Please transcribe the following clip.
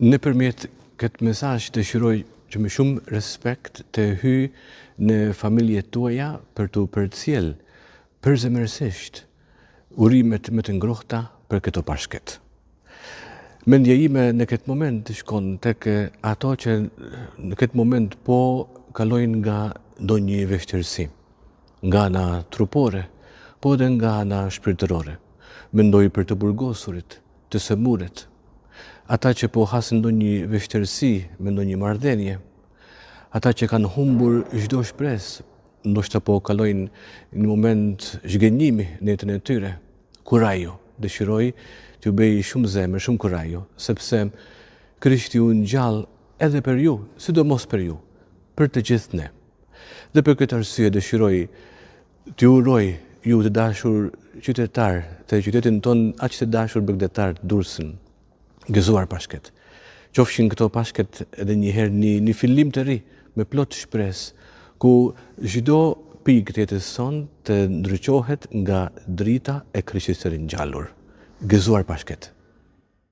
Nëpërmjet këtë mesazh dëshiroj që me shumë respekt të hyj në familjet tuaja për t'u përcjellë përzemërsisht urimet më të ngrohta për këto Pashkët. Mendja ime në këtë moment shkon tek ato që në këtë moment po kalojnë nga ndonjë vështirësi, nga ana trupore, po edhe nga ana shpirtërore. Mendoj për të burgosurit, të sëmurët, ata që po hasin ndonjë vështirësi me ndonjë marrëdhënie, ata që kanë humbur çdo shpresë, ndoshta po kalojnë një moment zhgënjimi në jetën e tyre. Kurajo, dëshiroj t'ju bëj shumë zemër, shumë kurajo, sepse Krishti u ngjall edhe për ju, sidomos për ju, për të gjithë ne. Dhe për këtë arsye dëshiroj T'ju uroj ju të dashur qytetarë të qytetin tonë aq të dashur bregdetar Durrësin, gëzuar Pashkët. Qofshin këto Pashkët edhe një herë një, një fillim të ri me plot shpresë, ku çdo pikë të jetës sonë të ndriçohet nga drita e Krishtit të ringjallur. Gëzuar Pashkët.